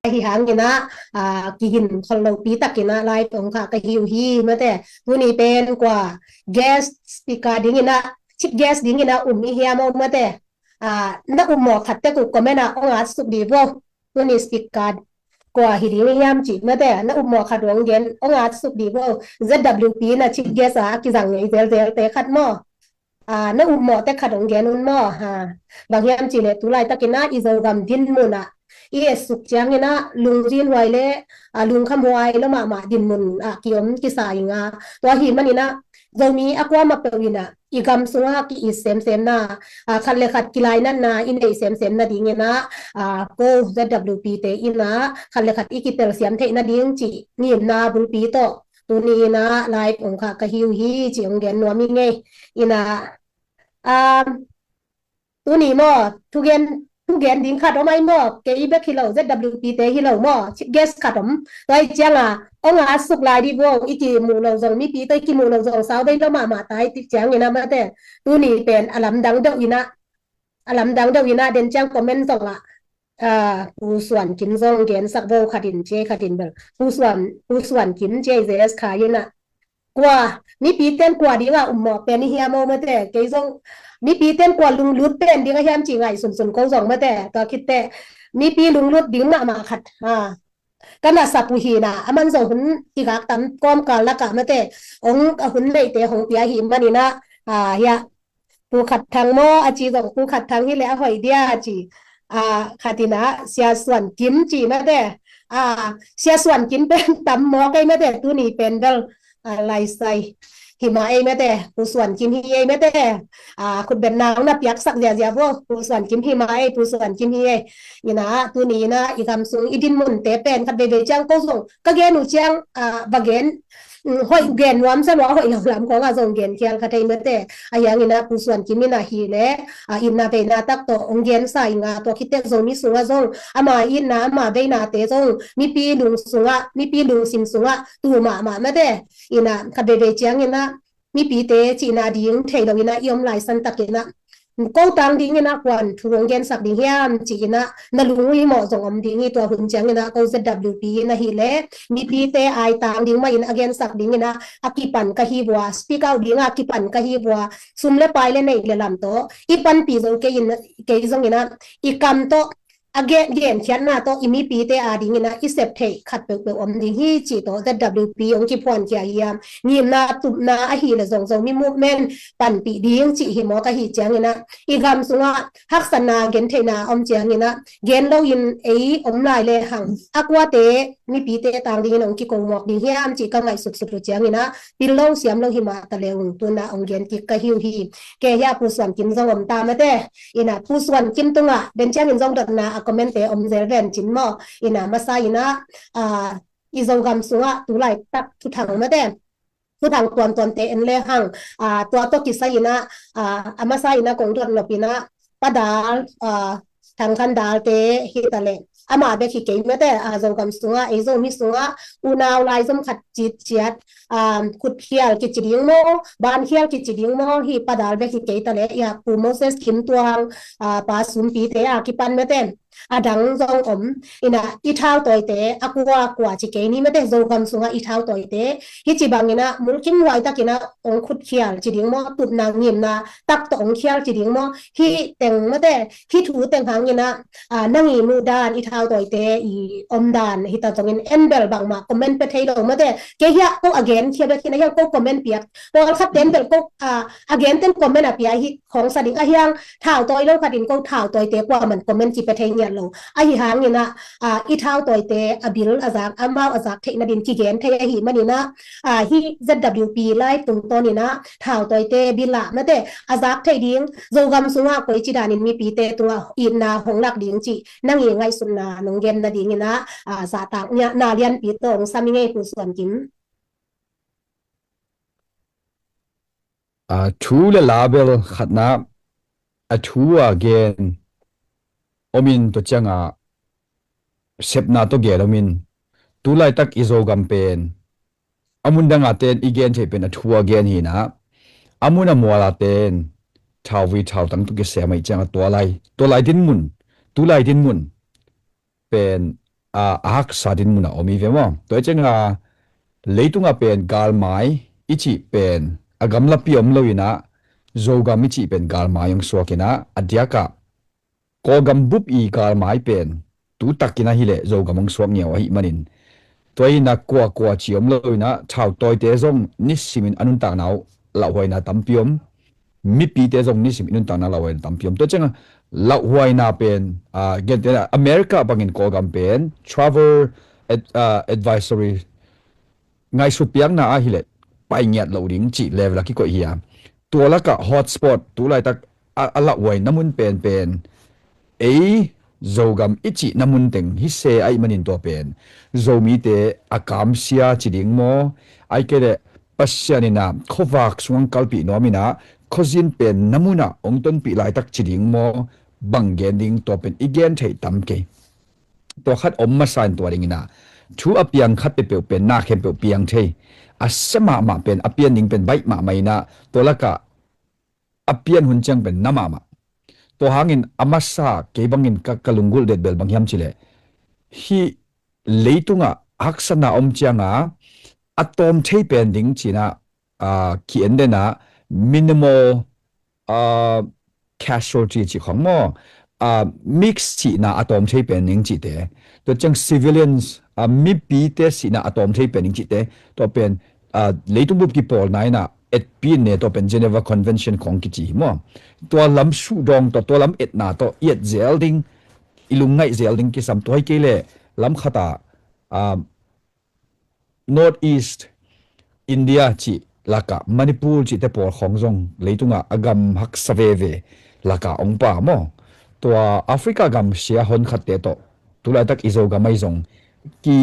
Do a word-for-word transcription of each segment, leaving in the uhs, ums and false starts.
ahi hangin ah, ah, kihin khol lopi takin ah live ong khah ka hi uh hi mate. Tuni pen kua guest speaker dingin ah, chief guest dingin ah um i hiam aw mate. Ah, na um mawh khat tek uh comment ah ong at suk dih vo. Tuni speaker kua hi ding i hiam cih mate, na um mawh khat ong gen ong at suk dih vo. Z W P na chief guest ah a kizang ngei zelzelte khat maw. Ah, na um mawh tek khat ong gen un maw. Ha. Bang hiam cih leh tu laitakin ah i Zogam dinmun ah i et suk ciangin ah lungzinhuai le, ah, lungkhamhuai lo mahmah dinmun ah kiom kisa ing a. Tua hi manin ah Zomi a kuamah peuh in ah i gam sungah ki-it semsemna, ah, khat le khat kilainatna i neih semsemna dingin ah, ah, ko Z W P te in ah khat le khat i kitelsiam theih nading cih ngimna bulpi tawh tuni in ah live ong khah ka hi uh hi cih ong gen nuam i ngei. In ah, ah, tuni maw, thugen, thugen ding khat om ai maw, kei bek hi lo, Z W P te hi lo maw, chief guest khat om. Tua i ciang a ong at suk lai dih vo, i kimuh lo zong, mipi tawh i kimuh lo zong sau bei lo mahmah ta i cih ciangin ah mate. Tuni pen a lamdang deuh in ah, a lamdang deuh in ah, den ciang comment zong ah, ah, Pu Suan Kim zong gensak vo, khat in ci ei, khat in bel Pu Suan, Pu Suan Kim ci ei, Z S K in ah. Kua, mipi ten kua ding ah um mawh pen i hiam aw mate. Kei zong mipi ten kua lunglut pen ding a hiam cih ngaihsunsun ko zong mate. Tua khit teh mipi lunglut ding mahmah khat, ah, ka na sap uh hi in ah, aman zong hun kigak tam kawmkal lakah mate, ong a hun neihte hong pia hi manin ah, ah, hiah Pu Khat Thang maw, a ci zong Pu Khat Thang hi leh a hoih dia a ci. Ah, khat in ah Sia Suan Kim ci mate. Ah, Sia Suan Kim pen tam mawk ei mate, tuni pen bel, ah, laisai hi mah ei mate, Pu Suan Kim hi ei mate. Ah, khutbetna ong na piaksak ziahziah vo, Pu Suan Kim hi mah ei, Pu Suan Kim hi ei. In ah tuni in ah i gam sung i dinmunte pen khat veivei ciang ko zong ka gen uh ciang, ah, va gen, mm, hoih gen nuam sa lua, hoih lo lam khawng ah zong gen khial kha thei mate. Ahi hangin ah Pu Suan Kim in ah hi leh, ah, itna veina tak tawh ong gensa ing a, tua khit teh Zomi sungah zong ama itna ama veinate zong mipi lung sungah, mipi lungsim sungah tu mahmah mate. In ah khat veivei ciangin ah mipite cihna ding thei lo in ah i om lai san takin ah, ko tang dingin ah kuan thu ong gensak ding hiam ci-in ah na lung uh i mawh zong om ding hi. Tua hun ciangin ah ko Z W P in ah hi leh mipite ai tang ding mah in a gensak dingin ah a kipan ka hi vua, speak out ding ah a kipan ka hi vua, sum le pai le neih le lam tawh i panpih zo kei in, kei zongin ah i kam tawh a gen, genkhiatna tawh i mipite a dingin ah i sep theih khat peuhpeuh om ding hi cih tawh Z W P ong kiphuan khia hiam, ngimna tupna ahih leh zong Zomi movement panpih ding cih hi mawk ahi ciangin ah i gam sungah haksatna gentheihna om ciangin ah gen loin ei om lai lehang a kuate mipite tang dingin ong kiko mawk ding hiam cih ka ngaihsutsut uh ciangin ah pil lo siam lo hi mah ta le ung, tu-in ah ong gen kik ka hi uh hi. Kei hiah Pu Suan Kim zong om ta mate. In ah Pu Suan Kim tungah den ciangin zong dotna a comment-te om zel ven cin maw. In ah masa in ah, ah, i Zogam sungah tu laitak thuthang mate, thuthang tuamtuamte en lehang, ah, tua tawh kisai in ah, ah, a masa in ah kong dot nop in ah Pa Dal, ah, Thang Khan Dal te hi ta leh amah bek hi kei mate. Ah, Zogam sungah, ei Zomi sungah unau laizom khat citciat, ah, khutkhial kici ding maw, bankhial kici ding maw, hi Pa Dal bek hi kei ta leh, hiah Pu Moses Kim Tuang, ah, Pa Sumpi te a kipan mate, a dang zong om. In ah i thautawite a kuakua ci kei ni mate, Zogam sungah i thautawite hi ci bangin ah mulkimhuai takin ah ong khutkhial ci ding maw, tupna ngimna tak tawh ong khial ci ding maw, hih teng mate, hih thu teng hangin ah, ah, na ngim uh dan, i thautawite i om dan hi ta zongin en bel bangmah comment pia thei lo mate. Kei hiah ko a genkhia bek hi na hiang, ko comment piak, pawlkhat ten bel ko, ah, a genten comment a pia hi khong sa ding a hiang, thautawi lo khat in ko thautawite kuaman comment kipia thei ngiat lo. Ahi hangin ah, ah, i thautawite a bil a zak, amau a zak theih nadin kigen thei ahi manin ah, ah, hih Z W P live tungtawnin ah thautawite bil ah mate a zak theih ding, Zogam sungah koici danin mipite tungah itna hong lak ding cih nang i ngaihsutna nong gen nadingin ah, ah, zahtakna lianpi tawh ong sam i ngei, Pu Suan Kim. Ah, thu le la bel khatna, a thu a gen omin, tua ciangah sepna tawh gen omin, tu laitak i Zogam pen a mun danga ten i gen theih pen a thu a gen hi in ah, a mun a muala ten thauvui thautang tawh kisem ahih ciangah tua lai, tua lai dinmun, tu lai dinmun pen a haksa din munah om hi ve maw? Tua hi cianga leitungah pen galmai i cih pen a gamlapi om lo inah Zogam i cih pen galmai hong suak inah a diakah Kawlgam bup i galmai pen tu takin ahileh Zogam hong suak ngiau ahih manin tua inah kuakua ci om lo inah thautawite zong nisimin a nuntakna uh lauhuaina tampi om. Mipite zong nisim i nuntakna lauhuaina tampi om. Tua cianga lauhuaina pen a, gente America bangin Kawlgam pen travel advisory ngaihsut piakna ahileh pai ngiat loh ding cih level a kikoih hi a, tua lakah hotspot tu laitak a lauhuaina mun penpen ei Zogam i cihna mun teng hi se ahih manin tua pen Zomite a kamsia ci ding maw, ahih kei leh Pasian inah khuavak sungah kalpih nuam inah khuazin pen na munah hong tonpih laitak ci ding maw, bang gen ding tua pen i gen theih tam kei. Tua khat om masa in tua ding inah thu a piang khat peuhpeuh pen na khempeuh piang thei. A sia mahmah pen a pian ding pen baih mahmah inah tua lakah a pian hun ciang pen na mahmah. Tua hangin a masa kei bangin ka, ka lunggulh detbel bang hiam cileh hih leitungah haksatna om cianga a tawm thei pen ding cinah a, ki-en denah minimal a, casualty cih khong maw, a, mix cihna a tawm thei pen ding cihte. Tua ciang civilians a, mipite sihna a tawm thei pen ding cihte. Tua pen a, leitung bup kipawlna inah etpi ne tua pen Geneva Convention khong kici hi maw? Tua lam suhdawng tawh tua lam etna tawh i et zel ding, i lungngaih zel ding kisam. Tua hi kei leh lam khatah a, North East India cih lakah Manipur cihte pawl khong zong leitungah a gam haksa veve lakah ong pa maw? Tua Africa gam sia hon khatte tawh tulaitak i Zogam ahi zong ki,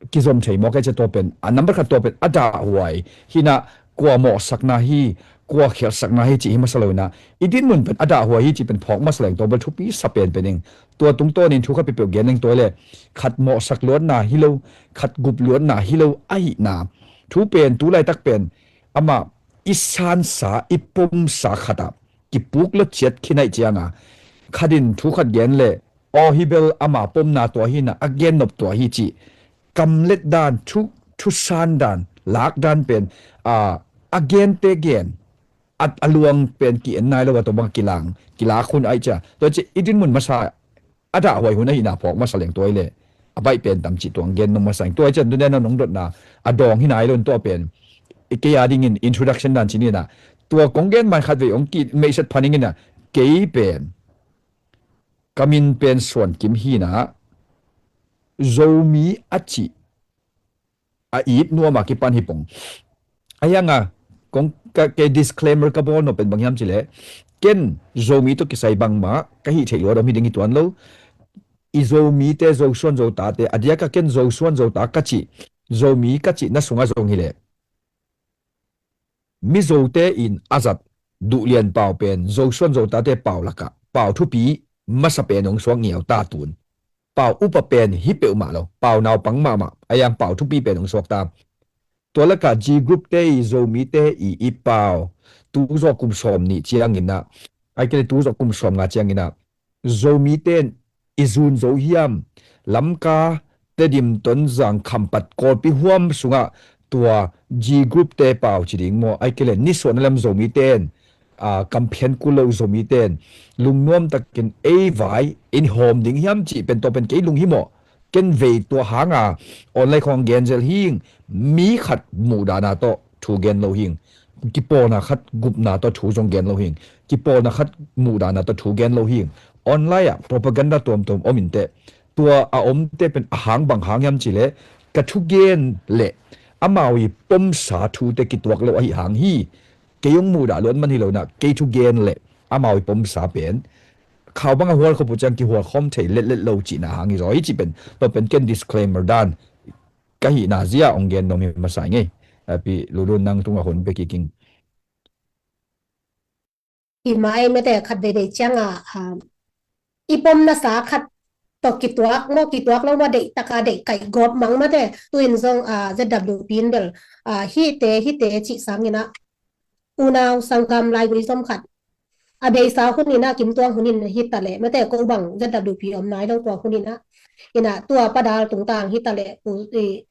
kizom thei maw? Kei cia tua pen a number khat tua pen a dahhuai hinah kua mawhsakna hi, kua khialhsakna hi cih hi masa lo inah i dinmun pen a dahhuai hi cih pen phawk masa leng tua bel thupi sa penpen ing. Tua tungtawnin thu khat peuhpeuh gen leng tua le khat mawhsak luatna hi lo, khat gup luatna hi lo ahihna thu pen tu laitak pen amah i sansa i pomsa khatah kipuk lua ciat khin aih cianga khatin thu khat gen le aw hi bel ama pomna tua hinah a gennop tua hi cih kamlet dan thu, thusan dan lak dan pen a, a gente gen a, a luang pen ki-en nai lo a tua bang kilang kilak hun aih cia tua ci i dinmun masa a dahhuai hun ahihna phawk masa leng tua i le a baih pen tam cih tuang gen nong masa ing tua i cia nunena nong dotna a dawng hi nai lo in tua pen i kei a dingin introduction dan ci ninah tua kong gen mai khat vei ong ki meihset phaning inah kei pen ka min pen Suan Kim hinah Zomi a cih a it nuama kipan hi pong. A hianga kong ka, kei disclaimer ka bawl no pen bang hiam cileh ken Zomi tawh kisai bangmah ka hih theih luat om hi ding hi tuan lo. I Zomite Zosuan Zotate a diaka ken Zosuan Zota ka cih Zomi ka cih na sunga zong hileh Mizote in a zat duhlian pau pen Zosuan Zotate pau lakah pau thupi masa pen hong suak ngiau ta tun. Pau upa pen hi peuhmah lo, pau naupang mahmah a yang pau thupi pen hong suak ta. Tua lakah G group te i Zomite i i pau tu zawh kum sawm nih cianginah ai kei le tu zawh kum sawm nga cianginah Zomite in i zun zo hiam? Lamka, Tedim, Tonzang, Khampat, Kawlpi huam sungah tua G group te pau ci ding maw? Ai kei le nisuahna lam Zomite in a, kamphian kul lo Zomite in lungnuam takin ei vai in hawm ding hiam cih pen tua pen kei lung hi maw? Ken vei tua hanga online khawng gen zel hing mi khat muhdahna tawh thu gen lo hing. Kipawlna khat gupna tawh thu zong gen lo hing. Kipawlna khat muhdahna tawh thu gen lo hing. Online ah propaganda tuamtuam om inteh tua a omte pen a hang bang hang hiam cileh ka thugen le amau i pomsa thute kituak lo ahi hang hi. Kei hong muhdah luat man hi lo inah kei thugen le amau i pomsa pen khau bang a hual khop uh ciang kihual khawm thei letlet lo cihna hang hi zaw hi cih pen tua pen ken disclaimer dan ka hihna zia hong gen nuam hi masa i ngei. Api Lulun nang tungah hun pe kiking. I mai mete khat veivei cianga a, i pom nasa khat tawh kituak maw kituak lo maw deih taka deih kaih gawp mang mate tuin zong a, Z W P in bel a, hihte hihte cih sangin a unau sanggam laigui zom khat a beisa hun in ah, Kim Tuang hun in hi ta leh, mate, ko bang Z W P om nai lo tua hun in ah, in ah tua Pa Dal tungtang hi ta leh, u, i,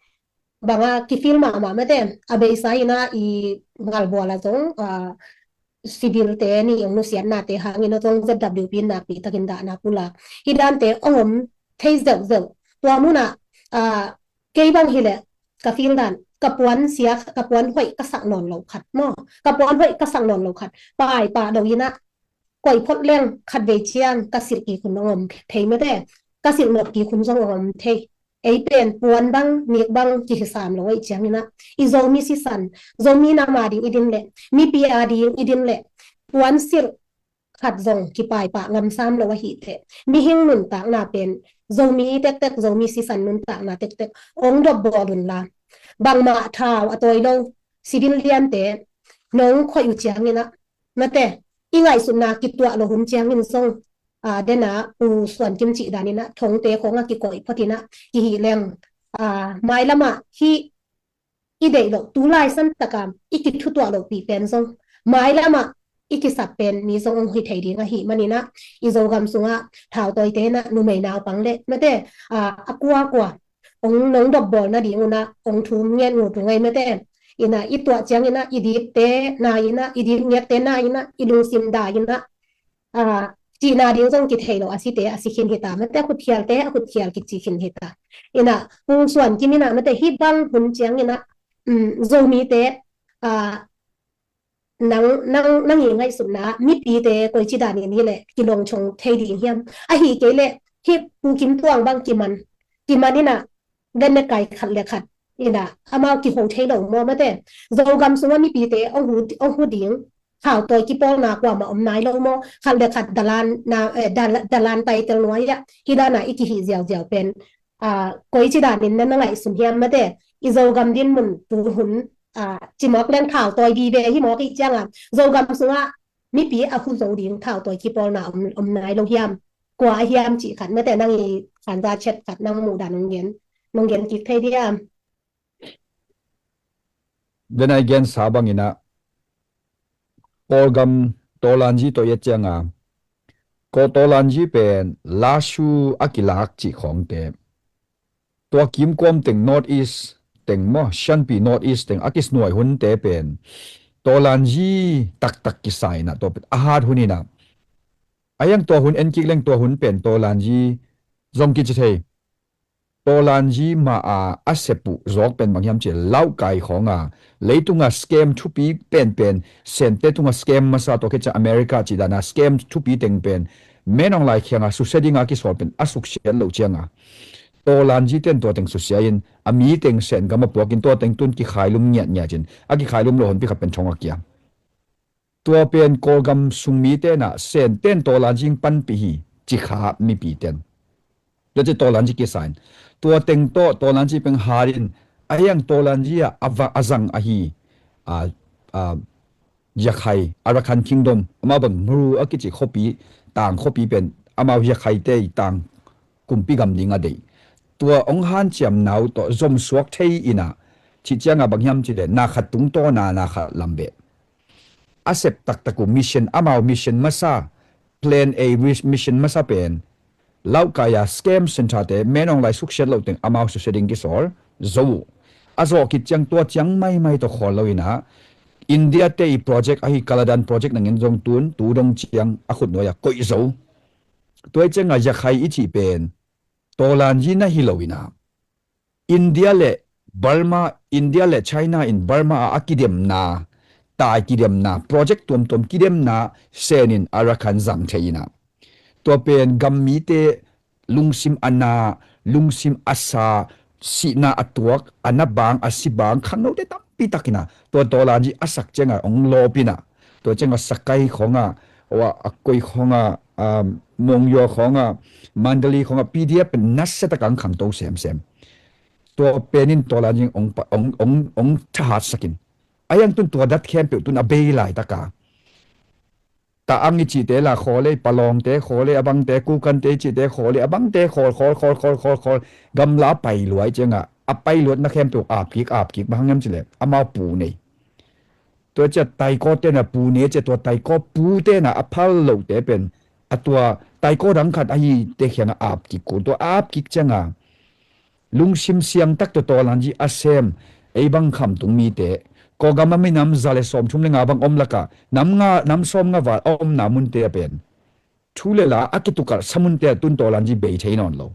bang a kifeel mahmah, mate, a beisa in ah i Ngalbual ah zong, a, civil te ni ong nusiatnate hangin ah zong Z W P in nakpi takin dahna pulak hi dante ong om thei zeuhzeuh. Tua mun ah, a, kei bang hi leh ka feel dan, ka puan sia, ka puan hoih ka sak nawn lo khat maw, ka puan hoih ka sak nawn lo khat, paipah lo in ah, koi phot leng khatvei ciang ka silh kik hun ong om thei, mate, ka silh nop kik hun zong ong om thei. Ei pen puan bang, nik bang kihisam lo ahih ciangin ah, i Zomi sisan, Zomi nam a ding i din leh, mipi a ding i din leh, puan silh khat zong kipaipah ngam sam lo ahih teh, mihing nuntakna pen, Zomi tektek, Zomi sisan nuntakna tektek ong dopbawl un la, bangmah thau a tawi lo civiliante nong khoih uh ciangin ah, mate, i ngaihsutna kituah lo hun ciangin zong, a, den a, U Suan Kim cih dan in ah thongte khong ah kikoih phot in ah kihih leng, a, mailam ah hih i deih loh, tu lai san tak a i kithutuah lohpih pen zong, mailam ah i kisap pen mi zong ong hoih thei ding ahih manin ah, i Zogam sungah thautawite in ah numei naupang leh, mate, a, a kuakua ong nong dopbawl nading un ah ong thum ngen ngut uh ngai, mate. In ah i tuah ciangin ah i dipte nai in ah, i dipngekte nai in ah, i lungsim dai in ah, a, cihna ding zong kithei lo, a site a si khin hi ta, mate, a khutkhialte a khutkhial kici khin hi ta. In ah U Suan Kim in ah, mate, hih bang hun ciangin ah, um, Zomite, a, nang, nang, nang i ngaihsutna mipite koici danin hi leh kilawng ciang thei ding hiam? Ahih kei leh hih Pu Kim Tuang bang kiman, kiman in ah, den ne kai khat le khat in ah amau kiho thei lo maw, mate. Zogam sungah mipite ong hu, ong hu ding thautawi kipawlna kuamah om nai lo maw? Khat le khat dalan na, eh, dal-, dalan taitel nuai ah hih dan a i kihih ziauziau pen, a, koici danin na, na ngaihsun hiam, mate? I Zogam dinmun tu hun, a, ci mawk leng thautawi vive hi mawk ahih ciang a, Zogam sungah mipi a hu zo ding thautawi kipawlna om, om nai lo hiam? Kua a hiam cih khat, mate, nang i khanza chet khat nang muhdan nong gen, nong gen kik thei diam? Den a i gensa bangin ah, Kawlgam Tawlanji tawh i et ciang a, Kawl Tawlanji pen Lashu a kilak cih khawngte, tua kimkuam teng North East teng maw, Shanpi North East teng a kisnuai hunte pen Tawlanji taktak kisa in ah, tua pen a hat hun in ah, a hiang tua hun en kik leng tua hun pen Tawlanji zong kici thei. Tawlanji mah a a sep uh zawk pen bang hiam cih leh, Lauhkai khawng a leitung a scam thupi penpen, Sente tung a scam masa, tua khit ciang America cih dan a scam thupi teng pen, Min Aung Hlaing kiang a susia ding a kisawl pen a suksiat loh ciang a, Tawlanji ten tua teng susia in, a mi teng Sen gam a puak in, tua teng tun kikhailum ngiatngiat in, a kikhailum loh hunpi khat pen thong a kia. Tua pen Kawlgam sung mite in ah, Sente in Tawlanji panpih hi ci kha mipi ten. Tua ci Tawlanji kisa in, tua teng tawh Tawlanji peng hat in, a hiang Tawlanji ah a va, a zang ahi, a, a, Yakhai, Arakan Kingdom, amau bang Mru a kici khuapi, tang khuapi pen, amau Yakhaite i tang kumpi gam ding a deih. Tua ong hanciamna uh tawh zomsuak thei in ah, cih ciang a bang hiam cih leh, na khat tungtawn a na khat lam beh. A sep taktak uh mission, amau mission masa, Plan A mission masa pen, Lauhkai a scam centre te, Min Aung Hlaing suksiat loh teng amau susia ding kisawl zo uh. A zawh khit ciang tua ciang maimai tawh khawl lo in ah, India te i project ahi Kaladan project nangin zong tun, tu dong ciang a khutnuai a koih zo. Tua hi ciang a Yakhai i cih pen, Tawlanji na hi lo in ah, India le Burma, India le China in Burma a, a kidemna, tai kidemna, project tuamtuam kidemna, Sen in Arakan zang thei in ah, tua pen gam mite lungsim a na, lungsim a sa, sihna a tuak, a na bang, a si bang, khangnote tampi tak in ah, tua Tawlanji a sak ciang a ong lawp in ah, tua ciang a Sakai khawng a, ua, a koi khawng a, um, Monywa khawng a, Mandalay khawng a, P D F pen nasia tak a ong khangto semsem. Tua pen in Tawlanji ong pa, ong, ong, ong thahat sak in. A hiang tun tua dat khempeuh tun a bei laitak a, Ta-ang i cihte la khawl ei, Palawngte khawl ei, a bangte, Kukante i cihte khawl ei, a bangte khawl, khawl, khawl, khawl, khawl, khawl, gamla a pai luai ciang a, a pai luatna khempeuh ap kik, ap kik, bang hang hiam cih leh amau pu nei. Tua ciah taiko tena pu ne ciah tua taiko pu tena a phal lote pen a tua taiko dang khat ahi te khiangah ap kik kul. Tua ap kik cianga lungsim siang tak tawh tawlanzi a sem ei bang khamtung mite Kawlgam a minam za le sawm thum le nga bang om lakah nam nga nam sawm nga val a omna munte a pen thu le la a kitukalh sa munte a tun tawlanzi bei thei nawn lo.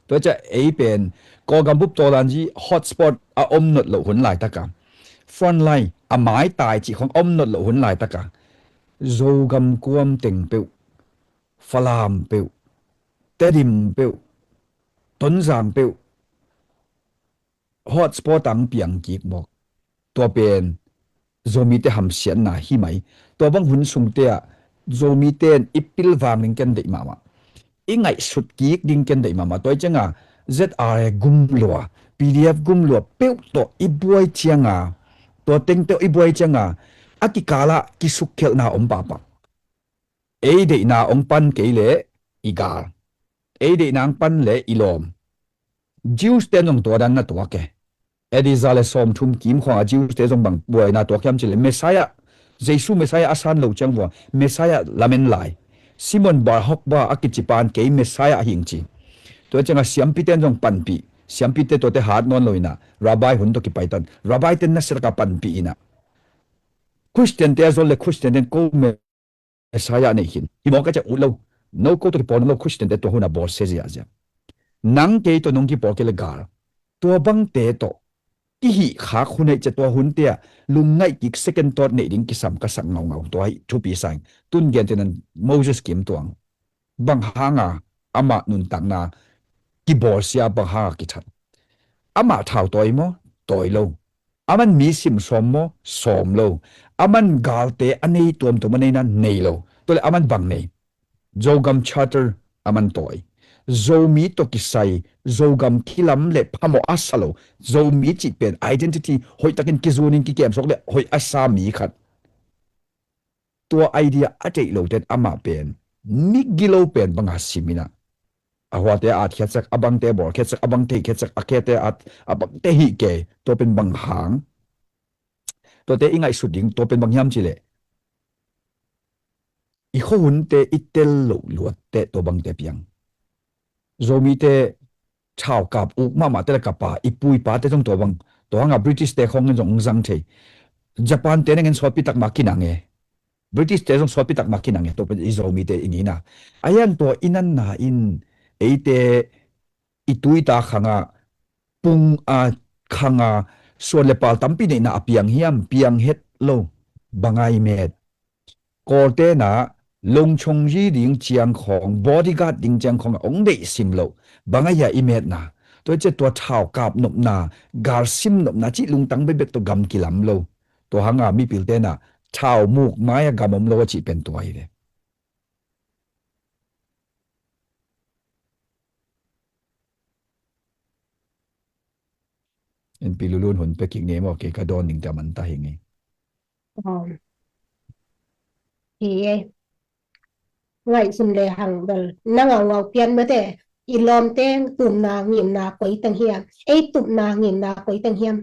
Tua ciah ei pen Kawlgam bup tawlanzi hotspot a om nat loh hun laitaka frontline a maitai cih khong a om nat loh hun laitaka Zogam kuam teng peuh, Falam peuh, Tedim peuh, Tonzang peuh hotspot ang piang kik mawk. Tua pen Zomite hamsiatna hi mai. Tua bang hun sungte ah Zomite in i pilvang ding ken deih mahmah, i ngaihsut kik ding ken deih mahmah. Tua i cianga Z R A gum lua, P D F gum lua peuh tawh i buai cianga, tua teng tawh i buai cianga a kikalah kisukkhelhna om pahpah. Ei deihna ong pan kei leh i gal, ei deihna ong pan leh i lawm. Jews ten zong tua dan na tuak e. A D za le sawm thum kim khuanga Jews te zong bang buaina tuak hiam cileh Messiah, Jesu Messiah a san lo ciang vua Messiah lamen lai, Simon Bar Hokhba a kici pan kei Messiah a hing ci. Tua cianga siampi ten zong panpih, siampi te tuate hat nawn lo ina rabbi hun tawh kipai tan, rabbi ten na setaka panpih ina Christian te a zol le Christian ten ko Messiah nei khin. Hi mawk a ciah ut lo. No ko tawh kipawl nawn lo Christian te tua hun a bawl sia ziahziah. Nang kei tawh nong kipawl kei le gal. Tua bangte tawh kihih khak hun aih ciah tua hunte ah lungngaih kik second thought neih ding kisam ka sak ngaungau tua hi thupi saing. Tun gentehnan Moses kim tuang. Bang hanga amah nuntakna kibawlsia, bang hanga kithat? Amah thau tawi maw? Tawi lo. Aman mi sim sawm maw? Sawm lo. Aman galte a nei tuamtuam a neina nei lo. Tuale aman bang nei? Zogam Charter aman tawi. Zomi tawh kisai, Zogam kilam le phamawh a sa lo. Zomi cih pen identity hoihtakin kizunin kikemsawk le hoih a sa mi khat. Tua idea a theih loten amah pen migilo pen banga siminah a huate a atkhiatsak, a bangte bawlkhiatsak, a bang theikhiatsak, a khete at a bangte hih kei. Tua pen bang hang? Tuate i ngaihsut ding tua pen bang hiam cileh i khuahunte i tel loh luatte tua bangte piang. Zomite thaukap uk mahmahte le kapa i pu i pate zong tua bang, tua hanga British te khawngin zong ong zang thei. Japan te nangin sawtpi takma kinang e. British te zong sawtpi takma kinang e. Tua pen i Zomite i nina a hiang tua i nanna in eite i tuita khanga pung a khanga suan le pal tampi neihna a piang hiam? Piang het lo. Banga i met? Kawltena longchongzi ding ciang khawng, bodyguard ding ciang khawng a ong deih sim loh. Banga hia i metna? Tua i ciah tua thaukap nopna, galsim nopna cih lungtang bekbek tawh gam kilam lo. Tua hanga mipiltena thau muk mai-a gam om lo a cih pen tua hi ve. Enpi lulun hun pekik ni maw, kei ka dawn ning ta man ta hi ngei. Hi e. Ngaihsun le hang bel na ngaungau pian mate. I lawmte tupna ngimna koi teng hiam? Ei tupna ngimna koi teng hiam?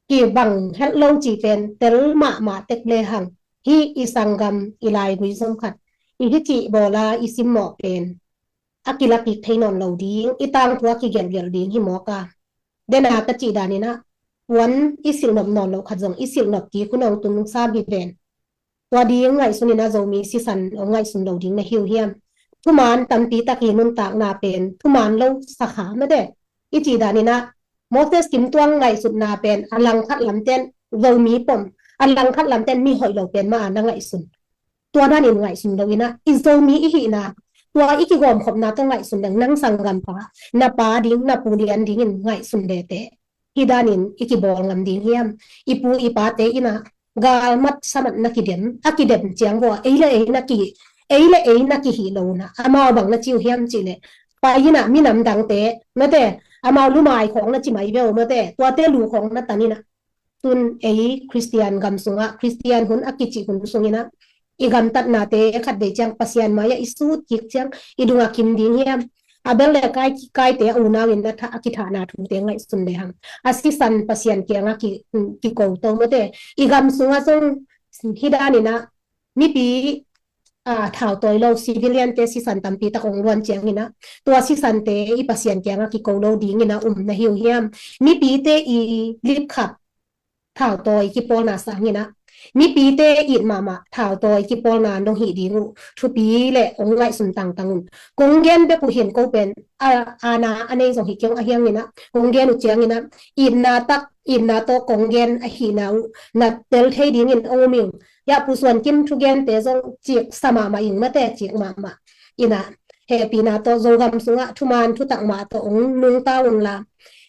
Kibang het lo ci pen tel mahmah tek le hang. Hi i sanggam i laigui zom khat i hi cih bawla i simmawh pen a kilakik thei nawn lo ding, i tangthu a kigelhgelh ding hi mawk a. Dena ka cih daninah puan i silhnop nawn loh khat zong i silhnop kik hun a tung sam hi ven. Tua ding ngaihsun inah Zomi sisan ong ngaihsun lo ding na hi uh hiam? Thuman tampi tak hi nuntakna pen thuman lo sakha mate. I cih daninah Moses kim tuang ngaihsutna pen a langkhat lamten Zomi pom, a langkhat lamten mi hoih lo pen ma a na ngaihsun. Tua danin ngaihsun lo inah i Zomi i hihna, tua i kigawmkhopna tawh ngaihsun leng nang sanggampa, na pa ding, na pu lian dingin ngaihsun lete. Hi danin i kibawl ngam ding hiam? I pu i pate inah galmat samat na kidem, a kidem ciang vua ei le ei na ki, ei le ei na kihih lo unah amau bang na ci uh hiam cihleh pai inah minam dangte mate, amau lumai khawng na ci mai veu mate, tuate lu khawng na tan inah tun ei Khristian gam sungah Khristian hun a kicih hun sunginah i gamtatnate khatvei ciang Pasian mai-ah i sut kik ciang i dungah kim ding hiam? Abel le Kai, Kaite a unau in a tha, a kithahna thute ngaihsun le hang. A sisan Pasian kiangah ki, kiko to mate. I gam sungah zong hi dan in ah mipi, ah, thautawi lo civilian te sisan tampi tak ong luan ciangin ah, tua sisante i Pasian kiangah kiko lo dingin ah um na hi uh hiam? Mipite i lipkhap thautawi kipawlna sangin ah, mipite it mahmah thautawi kipawlna nong hih ding uh thupi le ong ngaihsun tangtang un. Kong gen bek uh hin ko pen, a, aana a nei zong hi keng a hiangin ah, kong gen uh ciangin ah, itna tak, itna tawh kong gen ahihna uh na tel thei dingin ong um ing. Ya Pu Suan Kim thugente zong cik sa mahmah ing mate, cik mahmah. In ah, hehpihna tawh Zogam sungah thuman thutak mah tawh ong nungta unla,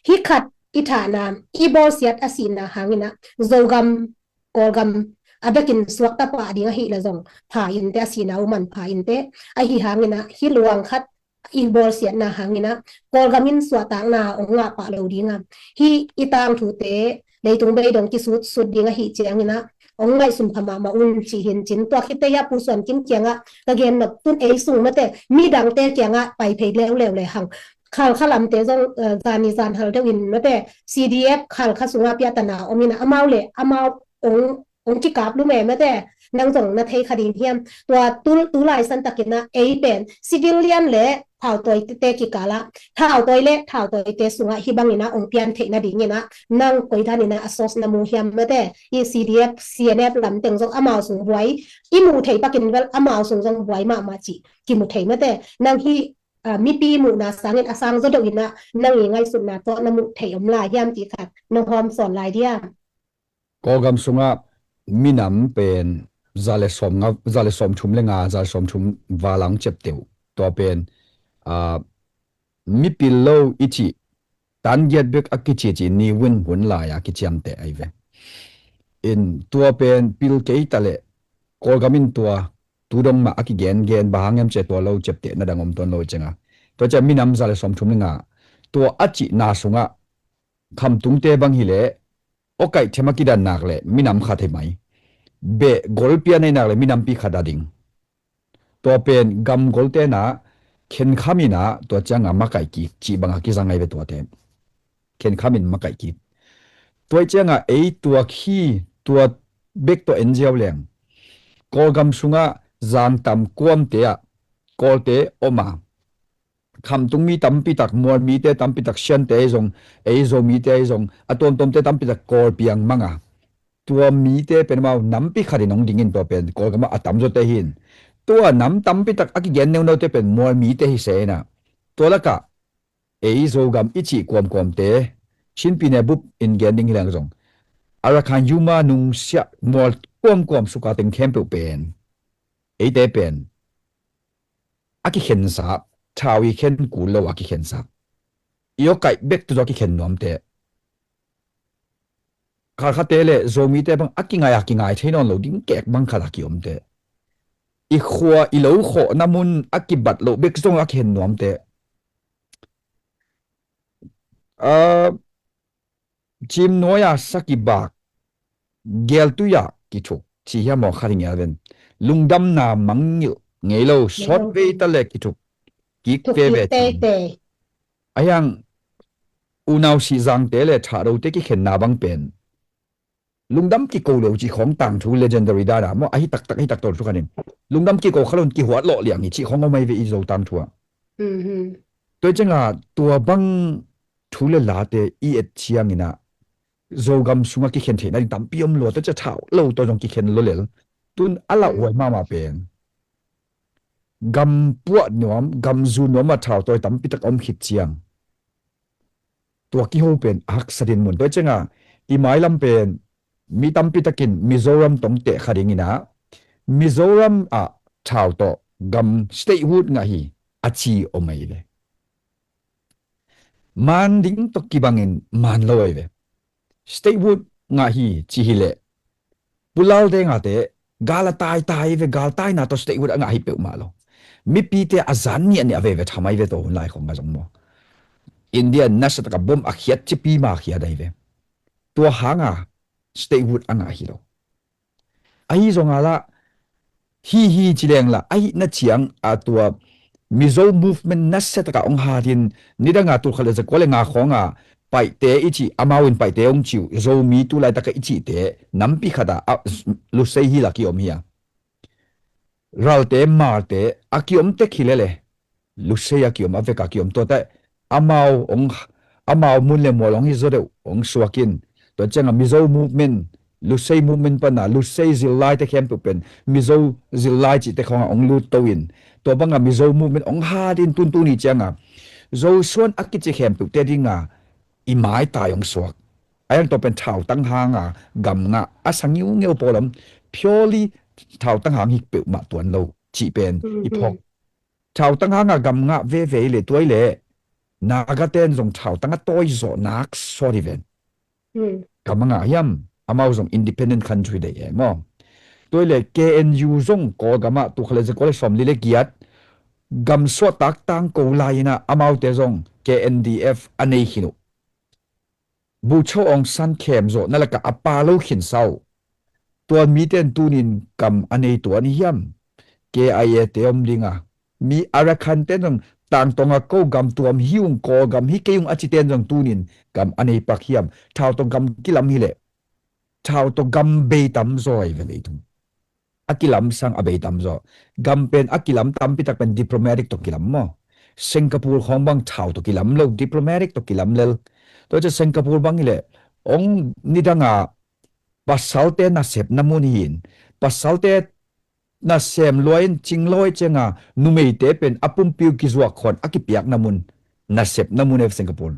hi khat i thahna, i bawlsiat a sihna hangin ah, Zogam, Kawlgam a bekin suakta pah ding ahih le zong pha inte, a sihna uh man pha inte. Ahi hangin ah, hi luang khat i bawlsiatna hangin ah, Kawlgam in suahtakna ong ngah pah lo ding a, hi i tangthute leitung beidong kisut sut ding ahih ciangin ah, ong ngaihsun pha mahmah un ci hin cin. Tua khit teh ya Pu Suan Kim kiangah ka gen nop tun ei sung mate, midangte kiangah pai phei leuleu le hang. Khalkha lamte zong, eh, zani zan hal deuh in mate, C D F Khalkha sungah piatana om in ah, amau le amau ong, ong kikap lum e mate, nang zong na thei kha ding hiam? Tua tu, tu lai san takin ah ei pen civilian le thautawi te kikal ah, thautawi le thautawi te sungah hi bangin ah ong pian theih nadingin ah, nang koi danin ah a source na mu hiam mate? I C D F, C N F lam teng zong amau sung buai i muh theih pakin bel amau sung zong buai mahmah cih kimu thei mate. Nang hi, ah, mipi muhna sangin a sang zaw deuh in ah nang i ngaihsutna tawh na muh theih om lai hiam cih khat nong hawm sawn lai diam? Kawlgam sungah minam pen za le sawm nga, za le sawm thum le nga, za le sawm thum val ang ciapteh uh. Tua pen, ah, mipil lo i cih tan giat bek a kici ci ni win hun lai a kiciamteh ahi ve. In tua pen pil kei ta leh Kawlgam in tua tu dong mah a kigengen bang hang hiam ci a tua lo ciapteh na dang om tuan lo ciang a. Tua ciang minam za le sawm thum le nga tua a cihna sungah khamtungte bang hi leh awkaih them a kidan nak leh minam khat hi mai. Beh gol pia nei nak leh minampi khat a ding. Tua pen gam golte na khenkhamin ah tua ciang a makaih kik cih bang a kizang ahi ve tuate. Khenkhamin makaih kik. Tua ciang a ei tua khi tua bek tua en ziau leng Kawlgam sungah zangtam kuamte ah Kawlte om a, khamtung mi tampi tak, mual mite tampi tak, Siante ahi zong, ei Zo mite ahi zong, a tuamtuamte tampi tak Kawl piang mang a, tua mite pen amau nampi khatin hong dingin tua pen Kawlgam ah a tamzawte hi in. Tua nam tampi tak a kigen neuneute pen mual mite hi se in ah. Tua lakah ei Zogam i cih kuamkuamte, Chin pyine bup in gen ding hi leng zong, Arakan Yuma nungsiah mual kuamkuam suka teng khempeuh pen, eite pen a kikhensa, thau i khen kul lo a kikhensa. I awkaih bek tu zaw a kikhen nuamte. Khalkhate le Zomite bang a kingai a kingai thei nawn lo ding kek bang khat a kiomte. I khua i lo khawhna mun a kibat loh bek zong a kikhen nuamte. Ah, cim nuai-a sa kibak, geltui-ah kithuk, ci hiam maw khat hi ngial ven. Lungdamna mangngilh ngei lo, sawt vei ta le kithuk kik te ve cin. Ahiang unau sihzangte le thahdote kikhenna bang pen lungdam kiko lo cih khawng tangthu legendary dana maw, ahi taktak, ahi taktak thu khanin. Lungdam kiko khalon kihuat lawh liang hi cih khawng om ahi ve i Zo tangthu ah. Tua cianga tua bang thu le late i et ciangin ah Zogam sungah kikhen theihna ding tampi om lua, tua cia thau lo tawh zong kikhen lo lel. Tun a lauhuai mahmah pen gam puah nuam, gam zu nuam ah thau tawi tampi tak a om khit ciang tua kiho pen a haksa din mun. Tua cianga i mailam pen mi tampi takin Mizoram tawh teh kha dingin ah Mizoram ah thau tawh gam statehood ngah hi a ci om ahi ve. Man ding tawh kibangin man lo ahi ve. Statehood ngah hi ci hi leh Pu Lal Deng a te gal a taitai ve, galtaina tawh statehood a ngah hi peuhmah lo. Mipite a zan niahniah veve tham ahi ve tawh hun lai khong a zong maw. India nasa taka bom a khiat cipi ma khiat ahi ve. Tua hanga statehood a ngah hi lo. Ahi zonga lah hi hi ci leng lah ahi na ciang a tua Mizo movement nasia taka hong hatin, nidanga tulkhat le zakua le nga khawnga Paihte i cih, amau in Paihte hong cih uh, Zomi tu laitaka i cihte nampi khata a, Lusei hi la kiom hi a. Ralte, Malte a kiom tek hi lele, Lusei a kiom, a veka kiom tuate, amau hong, amau mun le mual hong hi zaw deuh hong suak in. Tua cianga Mizo movement, Lusei movement pana Lusei zillai te khempeuh pen Mizo zillai cihte khawngah hong lut to in, tua banga Mizo movement hong hat in tuntuni cianga Zosuan a kici khempeuh te dinga i maitai hong suak. A yang tua pen thautang hanga gam ngah a sa ngiungeu pawlam, purely thautang hang hik peuhmah tuan lo cih pen i phawk. Thautang hanga gam ngah veve i le tuai le Naga ten zong thautang a tawi zawh nak sawt hi ven. Gam a ngah hiam, amau zong independent country dei e maw? Tuai le K N U zong Kawlgam ah tukha le zakua le sawmli le giat gam suahtak tangko lai inah amaute zong K N D F a nei khin uh. Bogyoke Aung San khemzawhna lakah a pa lo khinsa uh. Tua mite in tunin gam a nei tuan hiam? K I A te om dinga mi Arakan ten zong tangtawnga ko gam tuam hi ung, Kawlgam hi kei ung a cite in zong tunin gam a nei pak hiam? Thau tawh gam kilam hileh thau tawh gam bei tamzaw hi ve leitung. A kilam sang a bei tamzaw. Gam pen a kilam tampitak pen diplomatic tawh kilam maw? Singapore khawng bang thau tawh kilam lo, diplomatic tawh kilam lel. Tua cia Singapore bang hileh hong nidanga pasalte nasepna mun hi in, pasalte nasem luai in cinglawi cianga numeite pen a pumpiu kizuak khawn a kipiakna mun, nasepna mun e Singapore.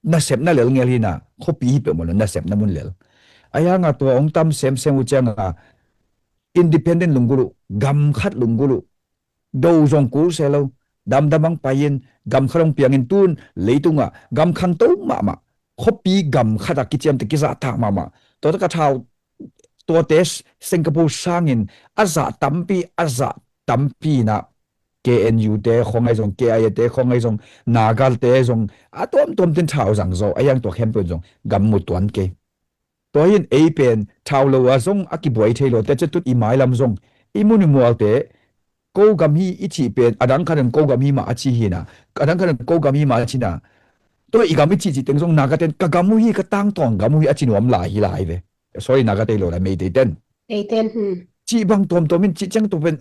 Nasepna lel ngel hina, khuapi hi peuhmah lo nasepna mun lel. A hianga tua hong tam semsem uh cianga independent lunggulh uh, gam khat lunggulh uh, do zong kul se lo, damdam ang pai-in gam khat hong piangin tun leitungah gam khangto mahmah, khuapi gam khatah kiciamteh kizahtak mahmah. Tua taka thau tuate Singapore sangin a zah tampi, a zah tampi inah K N U te khawng ahi zong, K I A te khawng ahi zong, Naga te zong a tuamtuam tin thau zangzaw a hiang tua khempeuh in zong gam mu tuan kei. Tua hin ei pen thau lo a zong a kibuai thei lo te cia tut i mailam zong i mun i mualte ko gam hi i cih pen a dang khat in ko gam hi mah a ci hina, a dang khat in ko gam hi mah a cina. Tua i gam i cih cih teng zong Naga ten ka gam uh hi, ka tangtawn gam uh hi a ci nuam lai hi lai ve. Sorry, Naga te lo lai, Meitei ten. Meitei ten, hmm. Cih bang tuamtuam in cih ciang tua pen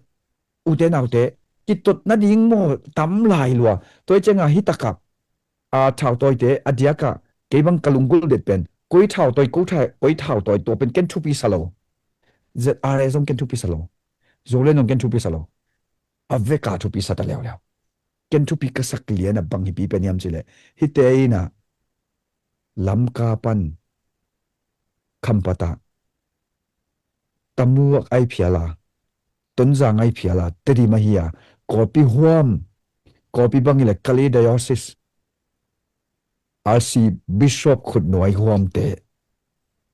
ute naute kitot nading maw tam lai lua. Tua i cianga hi takah a thautawite a diakah kei bang ka lunggulh det pen koi thautawi, ko tha-, koi thautawi tua pen ken thupi sa lo. Z R A zong ken thupi sa lo. Zoland zong ken thupi sa lo. A veka thupi sa ta leuleu. Ken thupi ka sak lian a bang hipi pen hiam cileh hite inah Lamka pan Khampat ah Tamuak ai phial a, Tonzang ai phial a, Tedim ahi a, Kawlpi huam, Kawlpi bang hileh Kalay Diocese, R C Bishop khutnuai huamte.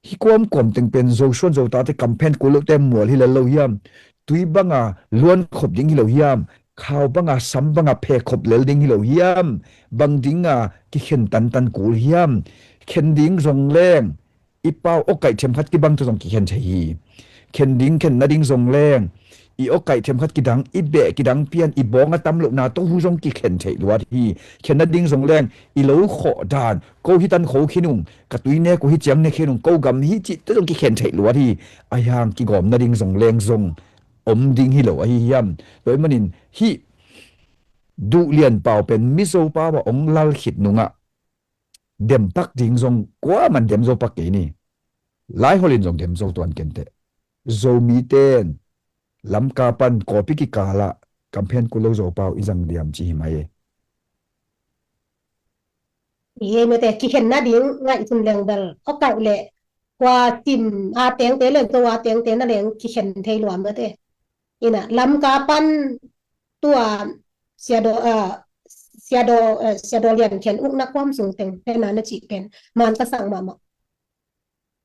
Hi kuamkuam teng pen Zosuan Zotate kamphen kul lote mual hi lel lo hiam? Tui banga luan khop ding hi lo hiam? Khau banga sam banga phe khop lel ding hi lo hiam? Bang dinga kikhen tantan kul hiam? Khen ding zong leng i pau awkaih themkhat kibang tawh zong kikhen thei hi. Khen ding khen nading zong leng i awkaih themkhat kidang, i beh kidang pian, i bawng a tam lohna tawh hu zong kikhen theih luat hi. Khen nading zong leng i lo khawh dan, ko hi tan kho khin ung, ka tui nek uh hi ciang nek khin ung, ko gam hi cih tawh zong kikhen theih luat hi. A hiang kigawm nading zong leng zong om ding hi lo ahi hiam? Tua ahih manin hih duh lian pau pen Mizo pau ah hong lal khit nungah dempak ding zong kuaman dem zo pak kei ni. Laihol in zong dem zo tuan kenteh. Zomite in Lamka pan Kawlpi kikalah kamphen kul lo Zopau i zang diam ci hi mai e. Hi e, mete kikhen nading ngaih tun leng bel awkaih le kua Chin a tengte le Zo a tengte na leng kikhen thei lua mete. Ina Lamka pan tua Siado, ah, Siado, eh, Siado Lian Khen ukna kuam sung teng pena na cih pen man ka sang mahmah.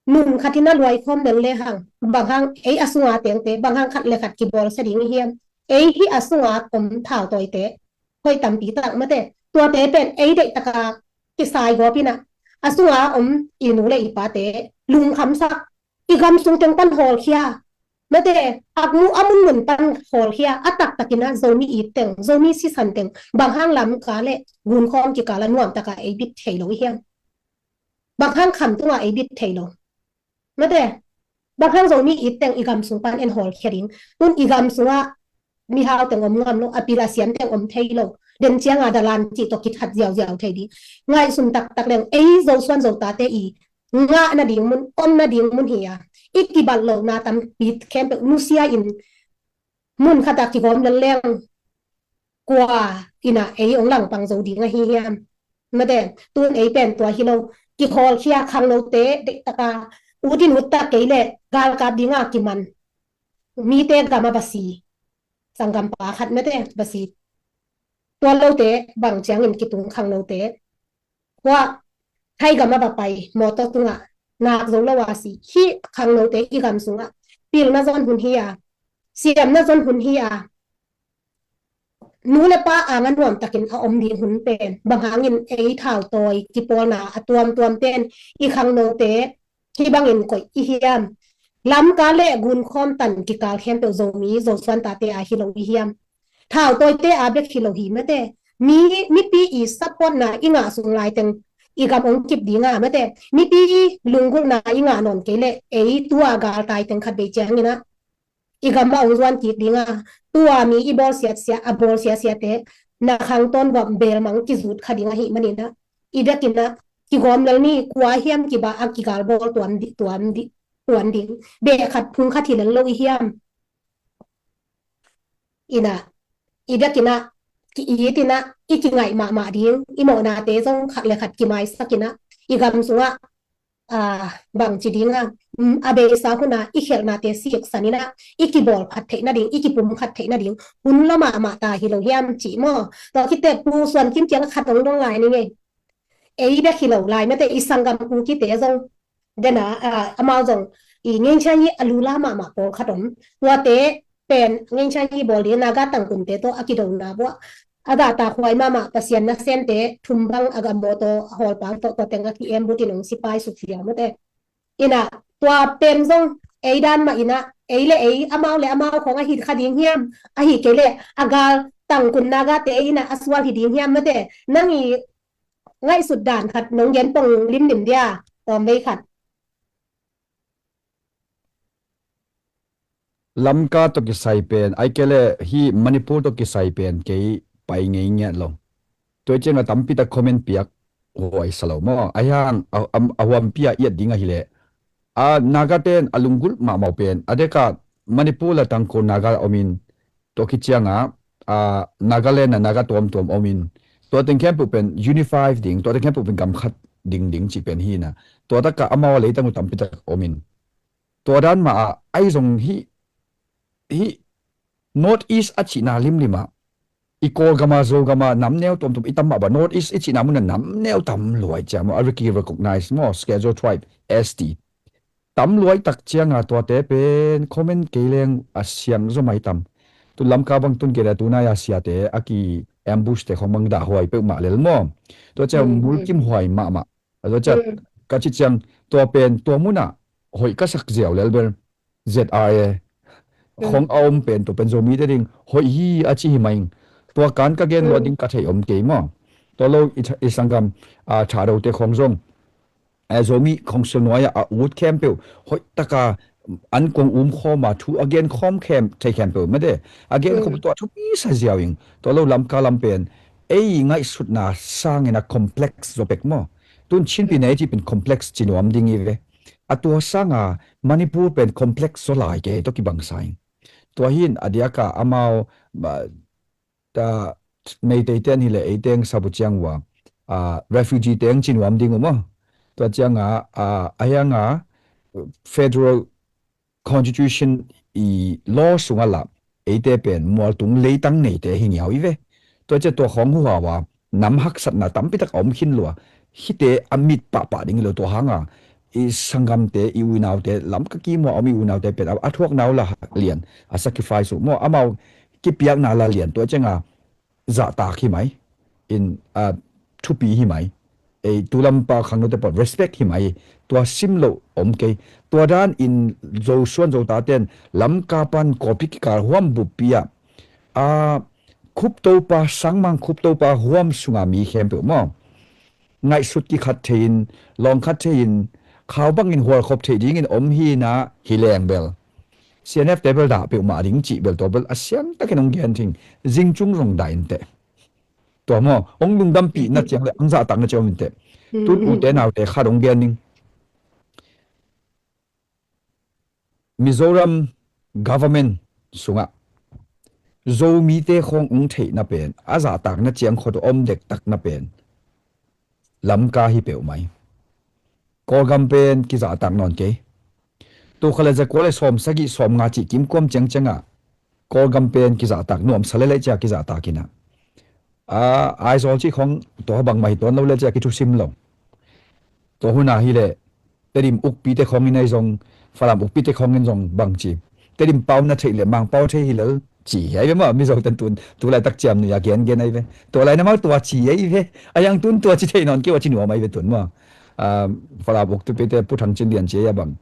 Nun khat in a luai khawm lel le hang, bang hang ei a sunga tengte, bang hang khat le khat kibawlsia ding i hiam? Ei hih a sunga om thautawite hoih tampi tak mate. Tuate pen ei deih taka kisai gawp inah a sunga om i nu le i pate lungkhamsak, i gam sung teng pan hawlkhia, Mate, a mu a munmun pan hawlkhia a taktakin ah Zomi it teng, Zomi sisan teng, bang hang Lamka le Gunkhawm kikal ah nuamtak a ei bit thei lo i hiam? Bang hang Kham tungah ei bit thei lo? Mate, bang hang Zomi it teng i gam sung pan en hawlkhia ding? Tun i gam sungah mihau teng om ngam lo, a pil a siam teng om thei lo. Den ciang a dalan cih tawh kithat ziauziau thei ding. Ngaihsun taktak leng ei Zosuan Zotate i ngah nading mun, om nading mun hi a, i kibat lohna tampi khempeuh nusia in mun khat ah kigawm lel leng kua in ah ei hong langpang zo ding ahi hiam? Mate, tun ei pen tua hi lo. Kihawlkhia khangnote deihtak a ut in ut tak kei leh galkap ding a kiman mite gam ah va si. Sanggampa khat mate va si. Tua lote bang ciangin kitung khangnote. Hua, Thai gam ah va pai, mawtaw tungah nak zo lo a si. Hih khangnote i gam sungah pilna zon hun hi a, siamna zon hun hi a, nu le pa anga nuamtakin a om ding hun pen, bang hangin ei thautawi kipawlna a tuamtuam ten i khangnote hih bangin koih i hiam? Lamka le Gunkhawm tan kikal khempeuh Zomi, Zosuan tate a hi lo i hiam? Thautawite a bek hi lo hi mate. Mi, mipi i supportna i ngah sung laiteng i gam hong kip ding a mate. Mipi i lunggulhna i ngah nawn kei leh ei tua galtai teng khat vei ciangin ah i gam ah hong zuan kik ding a, tua mi i bawl siatsia, a bawl siasiate na khangtawn guam belmang kizut kha ding ahih manin ah, i biakinn ah kigawm lel ni. Kua hiam kiba a kigal bawl tuam di, tuam di, tuam ding? Beh khat phung khat hi lel lo i hiam? Ina, i biakinn ah ki-it in ah i kingaih mahmah ding, i mawhnate zong khat le khat kimaisak in ah i gam sungah, a, bangci ding a, mm, a beisa hun a i khelhnate siksan in ah i kibawl phat theih nading, i kipum khat theih nading hun la mahmah ta hi lo hiam cih maw? Tua khit teh Pu Suan Kim kiang khat hong dong lai ni ngei. Ei bek hi lo lai mate, i sanggam Kukite zong den a, a, amau zong i ngenchanyi a lula mahmah pawlkhat om. Tuate pen ngenchanyi bawl ding Naga tangkunte tawh a kidona buah a gahtakhuai mahmah Pasian nasemte thum bang a gam mawtaw a hawlpang tawh tua teng a ki-embut in hong sipai suk hi a mate. Ina, tua pen zong ei dan mah ina, ei le ei, amau le amau khawng a hi kha ding hiam? Ahi kei leh a gal tangkun Nagate ina a sual hi ding hiam mate? Nang i ngaihsut dan khat nong gen pong limlim dia, tawm vei khat. Lamka tawh kisai pen, ai kei leh hih Manipur tawh kisai pen kei pai ngei ngiat lo. Tua ciang a tampi tak comment piak huai sa lo maw? Ai hang a, a, a huampi a iat ding ahi leh, a, Naga ten a lunggulh mahmah pen a dek a Manipur la Tangkhul Naga om in, tua khit ciang a, a, Nagaland a Naga tuamtuam om in, tua teng khempeuh pen unify ding, tua teng khempeuh pen gam khat ding ding cih pen hi na. Tua tak a amau a leitang uh tampi tak om in, tua dan mah a, ai zong hih, hih North East a cihna limlim ah, i Kawlgam a, Zogam a, nam neu tuamtuam i tam mah ba, North East i cihna mun a nam neu tam luai cia maw, a riki recognize maw, Schedule Tribe, S T. Tam luai tak ciang a tuate pen comment kei leng a siang zaw mai tam. Tu Lamka bang tun kei leh tunai a siate a ki ambush te khong bang dah huai peuhmah lel maw? Tua ciang mulkim huai mahmah. A tua ciang ka cih ciang tua pen tua mun ah hoih ka sak ziau lel bel Z R A khong a om pen tua pen Zomite ding hoih hi a ci hi mai ing. Tua kan ka gen luat ding ka thei om kei maw? Tua lo i tha-, i sanggam, a, Thadote khong zong, a, Zomi Council nuai ah a ut khempeuh hoih taka an kong um khawm a thu a gen khawm khem, thei khempeuh mate. A gen khawm tua thupi sa ziau ing. Tua lo Lamka lam pen ei ngaihsutna sangin a complex zaw pek maw? Tun Chin pi nei ci pen complex ci nuam ding i ve. A tua sanga Manipur pen complex zaw lai kei tawh kibang sa ing. Tua hin a diaka amau, ba, ta, Meitei ten hi le ei teng sabu ciang ua, a, refugee teng ci nuam ding uh maw? Tua cianga, a, a hianga federal constitution i law sunga la eite pen mualtung leitang neite hi ngiau i ve. Tua cia tua khawng huhau a nam haksatna tampi tak a om khin lua. Hite a mit pahpah ding hi lo tua hanga i sanggamte, i uinaute, lam ka kimua om i uinaute pen a, a thuakna uh la lian, a sacrifice uh maw, amau kipiakna la lian tua cianga zahtak hi mai in, a, thupi hi mai. ei, tulampa khangnote pawl respect hi mai. Tua sim loh om kei. Tua dan in Zo suan Zo taten Lamka pan Kawlpi kikal huam buppi ah, a, Khuptopa, Sangmang Khuptopa huam sunga mi khempeuh maw, ngaihsut kikhat thei-in, lawngkhat thei-in, khau bangin hualkhop theih dingin om hi na hi leng bel, C N F te bel dah peuhmah ding cih bel tua bel a siangtakin hong gen thing. Zingcung zong dah inteh. Tua maw, hong lungdampihna ciang le hong zahtakna ciang om inteh. Tun ute naute khat hong gen ning. Mizoram government sungah Zomite khawng hong theihna pen, a zahtakna ciang khawng om dektakna pen Lamka hi peuhmah hi. Kawlgam pen kizahtak nawn kei. Tul khat le za kua le sawm sagih sawm nga cih kimkuam ciangciangah Kawlgam pen kizahtak nuamsa lel ei cia kizahtak inah, a, Aizawl cih khawng tua bangmah hi tuan lo le cia kithusim lo. Tua hun ah hileh Tedim ukpite khawngin ahi zong, Falam ukpite khawngin zong bangci, Tedim pau na theih leh Mangpau thei hi lel ci hi ai ve maw. Mizo ten tun tulaitak ciamnuih a gengen ai ve. Tua lai na mau tua ci ai ve. A yang tun tua ci thei nawn kei uh a ci nuam ai ve tun maw. A, Falam ukpite Pu Thang Cin Lian ci ai a bang,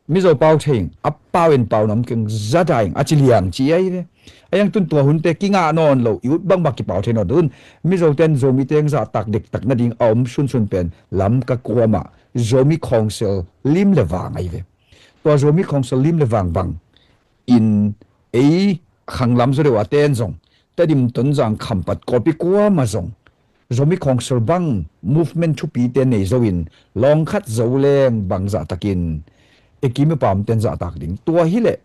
Mizo pau thei ing, a pau in pau na om keng, za dah ing, a ci liang ci ai ve. A yang tun tua hunte kingah nawn lo, i ut bangbang kipau thei nawn tun. Mizo ten Zomite hong zahtak dektak nading a om sunsun pen Lamka kuamah Zomi Council lim le vang ai ve. Tua Zomi Council lim le vang bang in ei khanglam zaw deuh a ten zong, Tedim, Tonzang, Khampat, Kawlpi kuamah zong Zomi Council bang movement thupite nei zo in, lawngkhat zo leng bang zahtakin e kim i pam ten zahtak ding. Tua hileh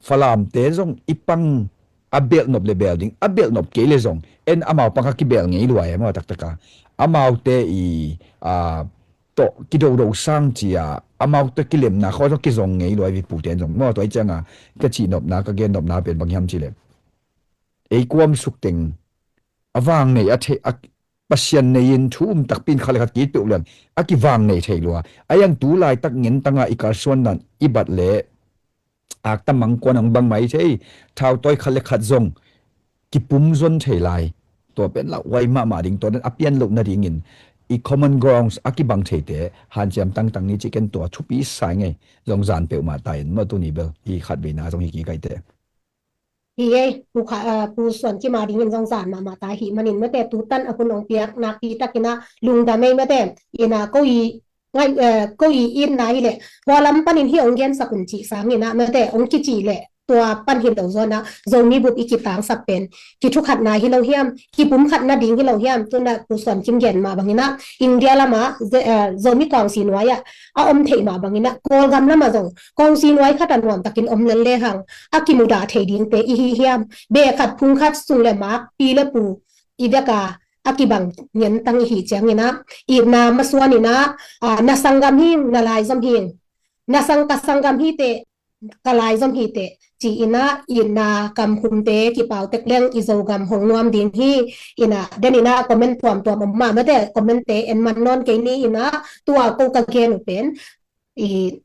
Falamte zong i pang a belhnop le bel ding, a belhnop kei le zong en amau pang a kibel ngei lua e maw, taktaka amaute i, a, tawh kidodo sang cia amaute kilemna khawng zong kizong ngei lua e, vipute zong maw. Tua i cianga ka cihnopna, ka gennopna pen bang hiam cileh, ei kuam sukteng a vang nei a thei, a, Pasian nei in thu um takpi in khat le khat ki-it peuh leng a kivang nei thei lua. A yang tu laitak ngentanga i kalsuan dan i bat le akta mangkuan ang bang mai thei, thautawi khat le khat zong kipum zon thei lai. Tua pen lauhuai mahmah ding, tua dan a pian loh nadingin i common grounds a kibang theite hanciam tangtang ni ci ken, tua thupi sa ing ei. Zong zan peuhmah ta in maw, tuni bel i khat veina zong hi kik ai teh. Hi ei, Pu Kha, ah, Pu Suan Kim a dingin zong zan mahmah ta hi manin mate, tutan a hun ong piak nakpi takin a lungdam ei mate, ina ko i ngai, eh, ko i itna hileh hua lam panin hi ong gensak un cih sangin a mate, ong kicih leh tua pan hi lo zaw in a, Zomi bup i kitangsap pen kithukhatna hi lo hiam, kipumkhatna ding hi lo hiam? Tuna Pu Suan Kim gen mah bangin a, India lamah Ze-, eh, Zomi kawngsi nuai ah a om theih mah bangin a, Kawlgam lamah zong kawngsi nuai khat a nuamtakin om lel lehang a kimudah thei dingte i hi hiam? Beh khat phung khat sung le mak, pi le pu i vek a, a kibang ngentang i hi ciangin a, itna masuan in a, a, na sanggam hi ing, na laizom hi ing, na sang, ka sanggam hi teh, ka laizom hi teh ci-in a, itna kamkhumte kipau tek leng i Zogam hong nuam ding hi. Ina, den in a comment tuamtuam om mah mate, commentte en man nawn kei ni. Ina, tua ko ka gen uh pen i,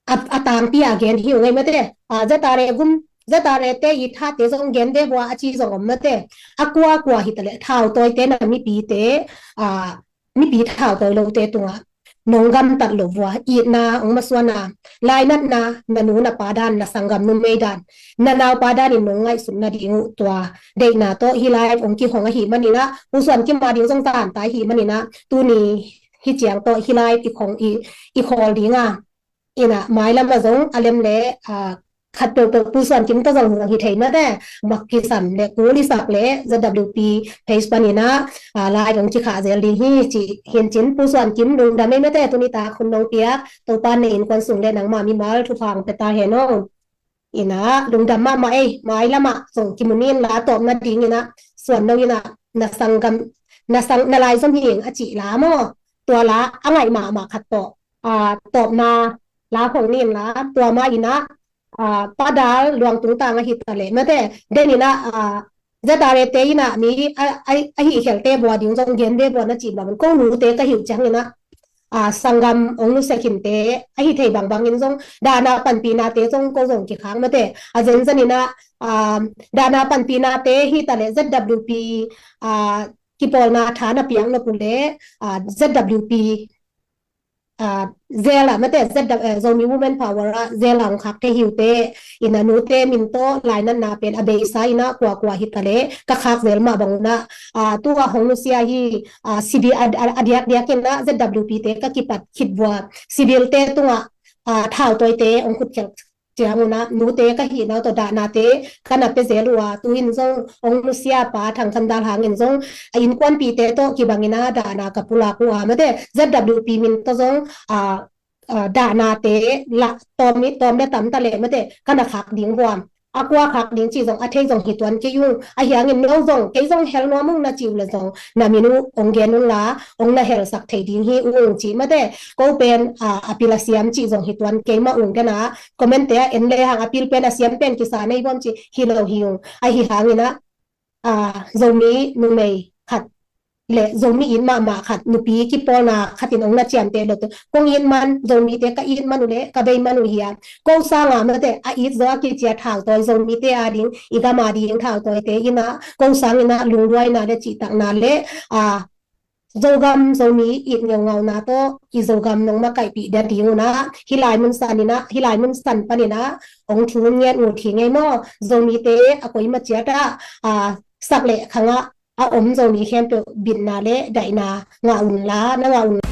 a, a tangpi a gen hi uh ngei mate. A, Z R A gum, Z R A te i thate zong gen ve vua a ci zong om mate. A kuakua hi taleh thautawite na mipite, a, mipi thautawi lote tungah nong gamtat loh vua, itna ong masuan a, lainatna, na nu na pa dan, na sanggam numei dan, na naupa danin nong ngaihsut nading uh, tua deihna tawh hih lai ong kihong ahih manin a, Pu Suan Kim a ding zong zan ta ahih manin a, tuni hih ciang tawh hih lai i khong i, i khawl ding a. Ina, mailam a zong a lem le, a, khat peuhpeuh Pu Suan Kim tawh zong zong hi thei mate, mak kisam le kul i sak le Z W P page panin a, a, lai ong kikhah zel ding hi ci hi in cin, Pu Suan Kim lungdam ei mate, tuni tak hun nong piak Topa na innkuan sung le nangmah mimal thupha ong pia ta hen aw. Ina, lungdam mahmah ei, mailam ah zong kimu ni in la, tawpna dingin a, Suan no in a, na sanggam, na sang, na laizom hi ing a cih la maw, tua la a ngaih mahmah khat tawh, a, tawpna la khong ni in la, tua mah in a, a, Pa Dal Luang Tung Tang ahi taleh mate, den in a, a, Z R A te in a mi a, a, a hih khelte vua ding zong gen ve vua na cih bangin, ko nute ka hi uh ciangin a, a, sanggam ong nusia khinte ahi thei bangbangin zong dahna panpinate zong ko zong kikhak mate. A zenzen in a, a, dahna panpinate hi taleh Z W P, a, kipawlna tha na piak nop uh leh, ah, Z W P, ah, zel ah mate, Z W, eh, Zomi Women Power ah zel ah hong khak thei hi uh teh, ina nute min tawh lainatna pen a beisa ina kuakua hi ta leh ka khak zel mah bang una, ah, tua hong nusia hi, ah, sibi a, a, a diakdiak ina Z W P te ka kipat khit vua, sibilte tungah, ah, thautawite hong khutkhelh ciang una, nute ka hihna uh tawh dahnate ka na pia zel uh a, tu in zong hong nusia pa Thang Khan Dal Hang in zong a innkuanpihte tawh kibang ina dahna ka pulak uh a mate, Z W P min tawh zong, ah, ah, dahnate lah tawm, tawm le tam ta leh mate ka na khak ding vuam. A kua khak ding cih zong a thei zong hi tuan kei ung. Ahi hangin no zong, kei zong hel nuam ung na cih uh leh zong na min uh hong gen un la, hong na helsak thei ding hi ung cih mate. Ko pen, ah, a pil a siam cih zong hi tuan kei mah ung, den a comment te ah en le hang a pil pen a siam pen kisa nei bawm cih hi lo hi ung. Ahi hangin ah, ah, Zomi numei khat le Zomi it mahmah khat, nupi kipawlna khat in hong na ciamteh lo teh, kong it man, Zomite ka it man uh leh ka bei man uh hi a, ko sangin mate a it zaw a kiciat thautawi, Zomite a ding, i gam a ding thautawite ina ko sangin ah lungduaina le cihtakna le, ah, Zogam Zomi it ngeungauna tawh i Zogam nong makaihpih dia ding una, hih lai mun san ina, hih lai mun san pan ina hong thu nget ngut hi ngei maw? Zomite a koima ciat ah, ah, sak le khang ah a om Zomi khempeuh bitna le daihna ngah un la, na ngah un la.